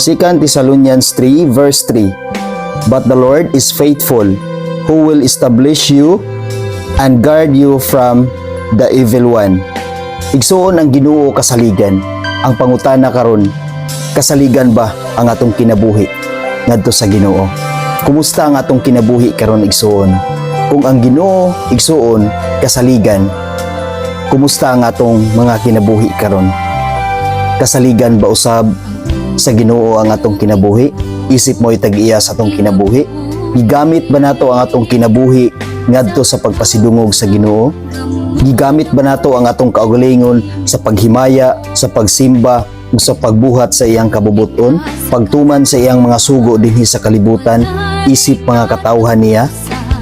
2 Thessalonians 3 verse 3: "But the Lord is faithful, who will establish you and guard you from the evil one." Igsuon, ang Ginoo kasaligan. Ang pangutana karon, kasaligan ba ang atong kinabuhi ngadto sa Ginoo? Kumusta ang atong kinabuhi karon, igsuon? Kung ang Ginoo, igsuon, kasaligan, kumusta ang atong mga kinabuhi karon? Kasaligan ba usab sa Ginoo ang atong kinabuhi? Isip mao'y tag-iya sa atong kinabuhi? Gigamit ba nato ang atong kinabuhi ngadto sa pagpasidungog sa Ginoo? Gigamit ba nato ang atong kaugalingon sa paghimaya, sa pagsimba, ug sa pagbuhat sa iyang kabubuton, pagtuman sa iyang mga sugo dinhi sa kalibutan, isip mga katawhan niya,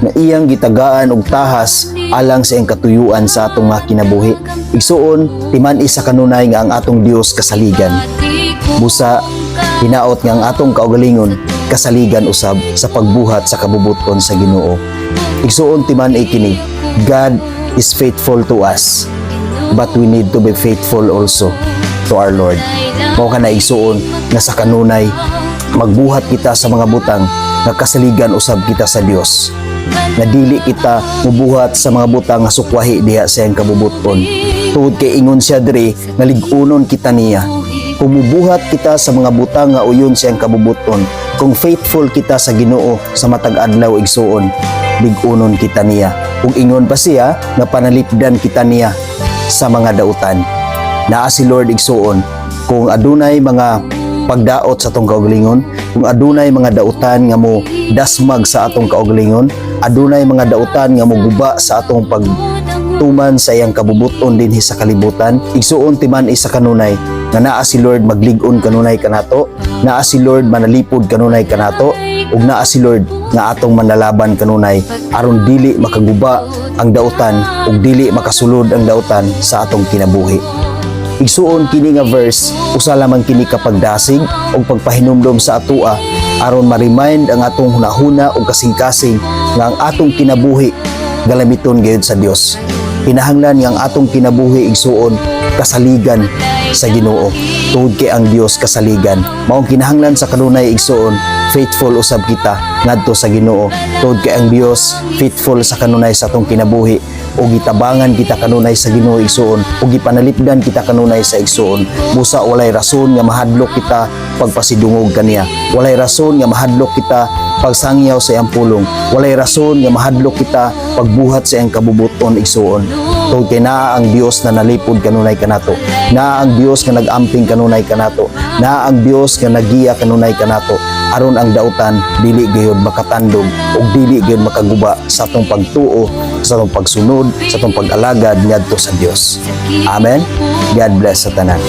na iyang gitagaan og tahas alang sa iyang katuyuan sa atong mga kinabuhi? Igsuon, timan-i sa kanunay nga ang atong Dios kasaligan. Busa hinaot nga ang atong kaugalingon kasaligan usab sa pagbuhat sa kabubuton sa Ginoo. Igsuon, timan-i kini. God is faithful to us, but we need to be faithful also to our Lord. Mao kana, igsuon, nga sa kanunay magbuhat kita sa mga butang nga kasaligan usab kita sa Dios. Nga dili kita mubuhat sa mga butang nga sukwahi diha sa iyang kabubuton. Tungod kay ingon siya diri nga lig-unon kita niya. Kung mubuhat kita sa mga butang nga uyon sa iyang kabubuton, kung faithful kita sa Ginoo sa matag adlaw, igsuon, lig-unon kita niya. Ug ingon pa siya nga panalipdan kita niya sa mga dautan. Naa si Lord, igsuon. Kung adunay mga pagdaot sa atong kaugalingon, kung adunay mga dautan nga mo dasmag sa atong kaugalingon, adunay mga dautan nga mo guba sa atong pagtuman sa iyang kabubuton dinhi sa kalibutan, igsuon, timan-i sa kanunay nga naa si Lord maglig-on kanunay kanato, naa si Lord manalipod kanunay kanato, ug naa si Lord nga atong manalaban kanunay aron dili makaguba ang dautan ug dili makasulod ang dautan sa atong kinabuhi. Igsuon, kini nga verse usa lamang kini ka pagdasig ug pagpahinumdom sa atoa aron ma-remind ang atong hunahuna ug kasing-kasing nga ang atong kinabuhi galamiton gayud sa Dios. Kinahanglan nga ang atong kinabuhi, igsuon, kasaligan sa Ginoo. Tungod kay ang Dios kasaligan. Maong kinahanglan sa kanunay, igsuon, faithful usab kita ngadto sa Ginoo. Tungod kay ang Dios faithful sa kanunay sa atong kinabuhi o gitabangan kita kanunay sa Ginoo, igsuon, o gipanalipdan kita kanunay sa igsuon. Busa walay rason nga mahadlok kita pagpasidungog kaniya. Walay rason nga mahadlok kita pagsangyaw sa iyang pulong. Walay rason nga mahadlok kita pagbuhat sa iyang kabubuton, igsuon. Tungod kay naa ang Dios na nalipod kanunay kanato. Naa ang Dios nga nag-amping kanunay kanato. Naa ang Dios nga nagiya kanunay kanato. Aron ang dautan dili gayud makatandog ug dili gayud makaguba sa atong pagtuo, sa atong pagsunod, sa atong pag-alagad ngadto sa Dios. Amen. God bless sa tanan.